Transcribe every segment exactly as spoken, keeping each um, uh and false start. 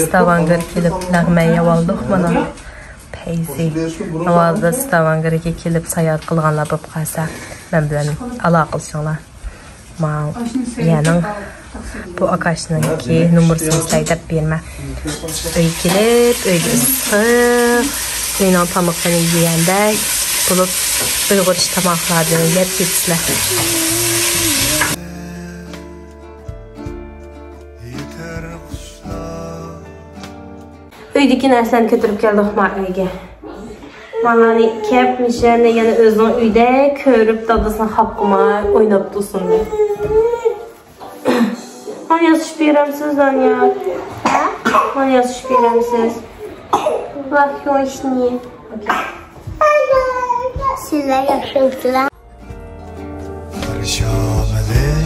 ستاۋانگېر كېلىپ لەغمەن يەۋالدۇق مانا. پەيزى. ھازىر ستاۋانگېرگە كېلىپ ساياھەت قىلغانلار بولۇپ قالسا، مەن بىلەن ئالاقىلىشىڭلار. ماڭا يەنىڭ بۇ ئاكاشنىڭكى نومۇرىنى سىلەي دەپ بېرىمەن. ئۆيگە كېلىپ، ئۆيدە ئىسسىق، ئۆينىڭ تامىقىنى يېگەندەك بولۇپ، ئۇيغۇرچە تاماقلارنى يەپ كېتىسىلەر. ئۆيدىكى نەرسىلەرنى كۆتۈرۈپ كەلدۇق ما ئۆيگە. مانانى كەپ، مىشەنى يەنە ئۆزىنىڭ ئۆيىدە كۆرۈپ، دادىسىنى خاپا قىلماي ئويناپ تۇرسۇن دەپ. مانا ياسىشىپ بېرەمسىز، دانىيار؟ ھە؟ مانا ياسىشىپ بېرەمسىز؟ Лахёшни. سىلەر ياخشىمۇسىلەر؟ بىر شالىلىق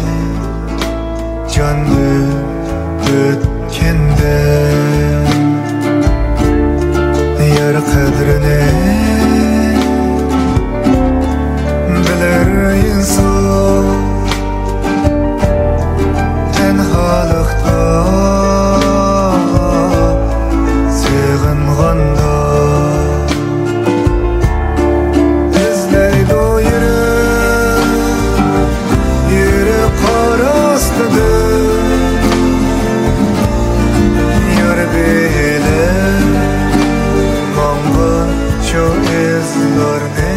جاندىن ئۆتكەندە، يار قەدرىنى بىلەر ئىنسان. تەنھالىقتا سېغىنغاندا ئىزدەيدۇ يۈرەك، يۈرەك قاراسىدا يار بىلەن ماڭغان شۇ ئىزلارنى.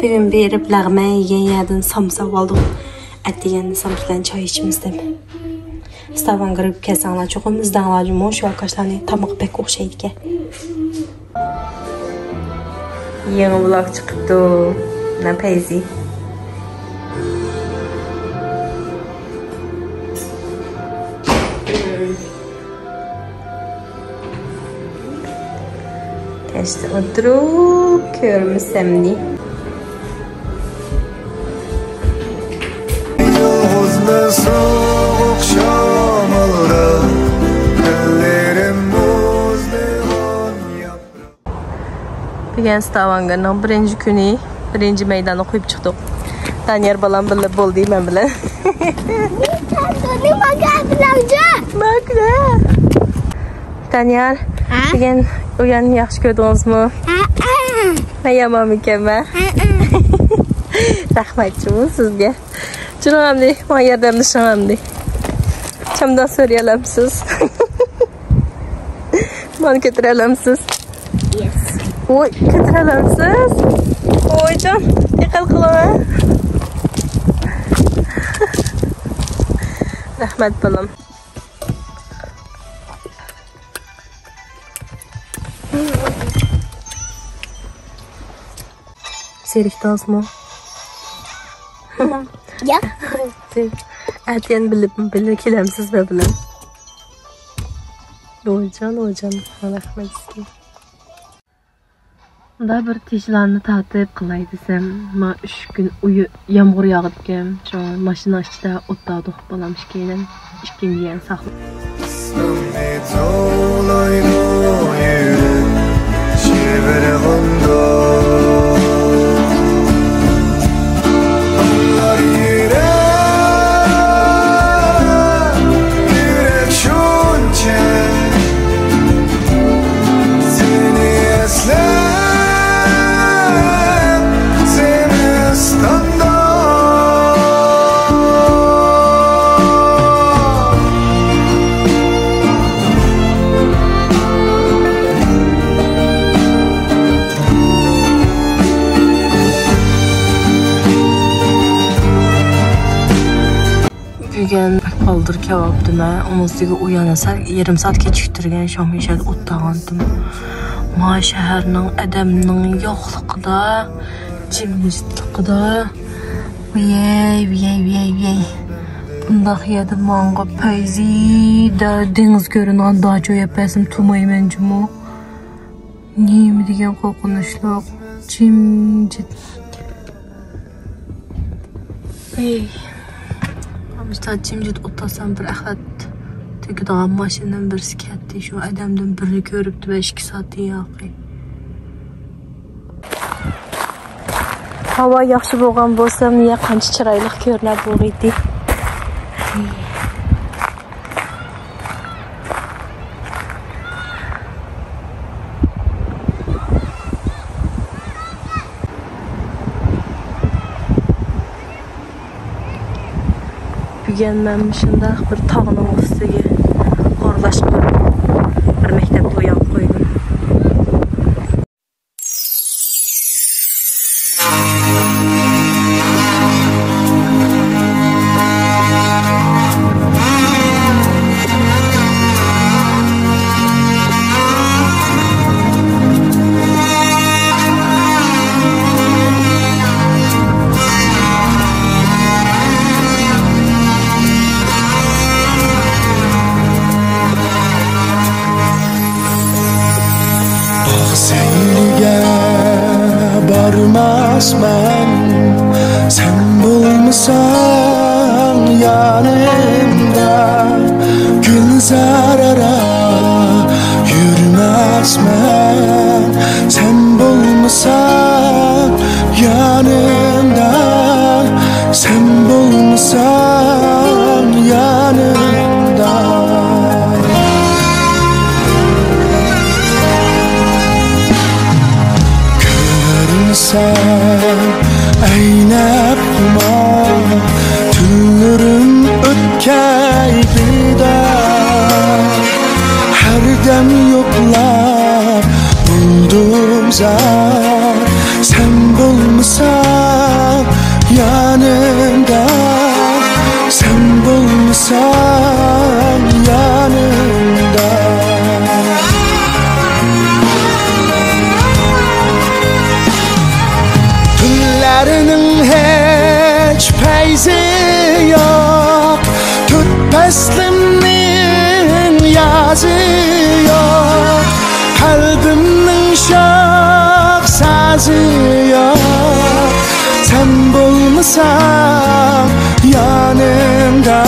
بۈگۈن بېرىپ لەغمەن يېگەن يەردىن سامسا ئالدۇق. ئەتىگەندە سامسا بىلەن چاي ئىچىمىز دەپ. ستاۋانگېرگە كەلسەڭلار، چوقۇم ئىزدەڭلار جۇمۇ، شۇ ئاكاشلارنى، تامىقى بەك ئوخشايدىكەن. يېڭى ۋلوگ چىقىپتۇ. مانا پەيزى. كەچتە ئولتۇرۇپ كۆرمىسەمنى. يالغۇزمەن سوغۇق شامالدا، ئەللىرىم مۇزلىغان ياپراق. بۈگۈن ستاۋانگېرنىڭ بىرىنچى كۈنى، بىرىنچى مەيداننى قويۇپ چىقتۇق. دانىيار بالام بىللە بولدى مەن بىلەن. دانىيار، ھە؟ بۈگۈن ئويۇننى ياخشى كۆردىڭىزمۇ؟ ھەئە. مەن يامانمىكەنمەن؟ ھەئە. رەھمەت جۇمۇ سىزگە. جۇمۇ ئەمدى ماڭا ياردەملىشىڭ ئەمدى. چامدان سۆرىيەلەمسىز؟ مانا كۆتۈرەلەمسىز؟ يەس. ۋوي، كۆتۈرەلەمسىز؟ ۋويجان، دىققەت قىلىڭ ھە. رەھمەت بالام. زېرىكتىڭىزمۇ؟ ياق. ئەتىگەن بىللە، بىللە كېلەمسىز مەن بىلەن؟ ۋويجان، ۋويجان، رەھمەت سىزگە. مۇنداق بىر تىجلارنى تارتىپ قىلاي دېسەم، ما ئۈچ كۈن ئۇيۇ-، يامغۇر ياغىدىكەن، شۇڭا ماشىنا ئىچىدە ئولتۇردۇق بالام ئىككىيلەن، ئىككىنچى يەرنى ساقلاپ. ئىسمىڭنى توۋلايدۇ يۈرەك شىۋىرغاندا. ئاڭلار يۈرەك، يۈرەك شۇنچە سېنى ئەسلەپ زىمىستاندا. بۈگۈن بالدۇر كەۋاپتىم مەن. ئۇنىڭ ئۈستىگە ئۇ يەنە سەل يېرىم سائەت كېچىكتۈرگەن، شۇڭا مۇشۇ يەردە ئولتۇرغانتىم. ما شەھەرنىڭ ئادەمنىڭ يوقلۇقىدا، جىمجىتلىقىدا، ۋىيەي، ۋىيەي، ۋىيەي، ۋىيەي. بۇنداق يەردە ماڭا پەيزىدە دېڭىز كۆرۈنىدىغان داچا يەپ بەرسەم تۇرمايمەن جۇمۇ. نېمە دېگەن قورقۇنچلۇق، جىمجىت. ئەي، مۇشۇنداق جىمجىت ئولتۇرسام، بىر ئەخلەت تۆكىدىغان ماشىنىدىن بىرسى كەتتى. شۇ ئادەمدىن بىرنى كۆرۈپتۇ، بەش ئىككى سائەتتىن ياقى. ھاۋا ياخشى بولغان بولسا، مىيە قانچە چىرايلىق كۆرۈنەر بولغىيدى. بۈگۈن مەن مۇشۇنداق بىر تاغنىڭ ئۈستىگە ئورۇنلاشقان بىر مەكتەپتە ئوياغ قويدۇم. باغ سەيلىگە بارماسمەن، سەن بولمىساڭ يانىمدا. گۈلزارئارا يۈرمەسمەن، سەن بولمىساڭ يانىمدا. سەن بولمىساڭ يانىمدا، كۆرۈنسەڭ ئەينەپلا، تۈنلىرىم ئۆتكەي بىدار. ھەردەم يوقلاپ بولدۇم زار، سەن بولمىساڭ يانىمدا، سەن بولمىساڭ يانىمدا. تۈنلەرنىڭ ھېچ پەيزى يوق، تۆت پەسلىمنىڭ يازى يوق، قەلبىمنىڭ شاھ سازى يوق، سەن بولمىساڭ يانىمدا.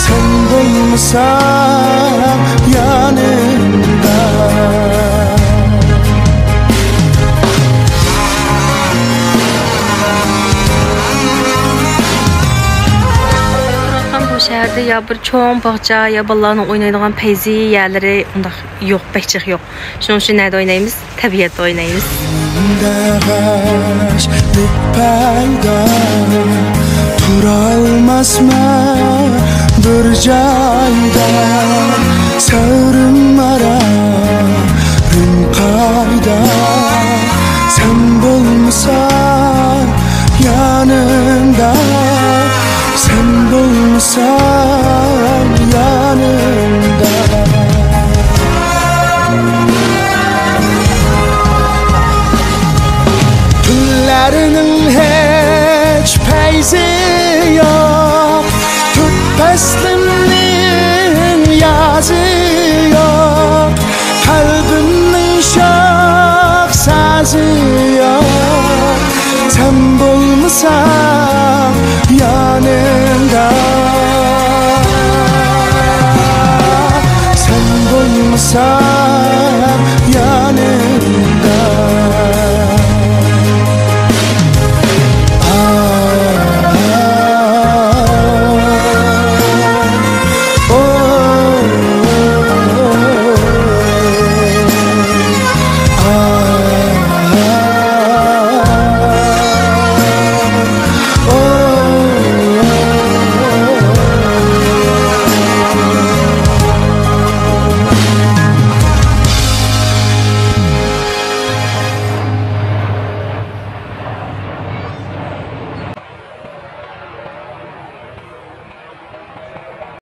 سەن بولمىساڭ يانىمدا. تۇرۇۋاتقان بۇ شەھەردە يا بىر چوڭ باغچە، يا بالىلارنىڭ ئوينايدىغان پەيزى يەرلىرى ئۇنداق يوق، بەك جىق يوق. شۇنىڭ ئۈچۈن نەدە ئوينايمىز؟ تەبىئەتتە ئوينايمىز. دەغەشلىك پەيدا، تۇرالماسمەن بىر جايدا. سەۋرىم ئارا، رىم قايدا، سەن بولمىساڭ يانىمدا، سەن بولمىساڭ يانىمدا. تۈنلەرنىڭ ھېچ پەيزى يوق، تۆت پەسلىمنىڭ يازى يوق، قەلبىمنىڭ شاھ سازى يوق، سەن بولمىساڭ يانىمدا. سەن بولمىساڭ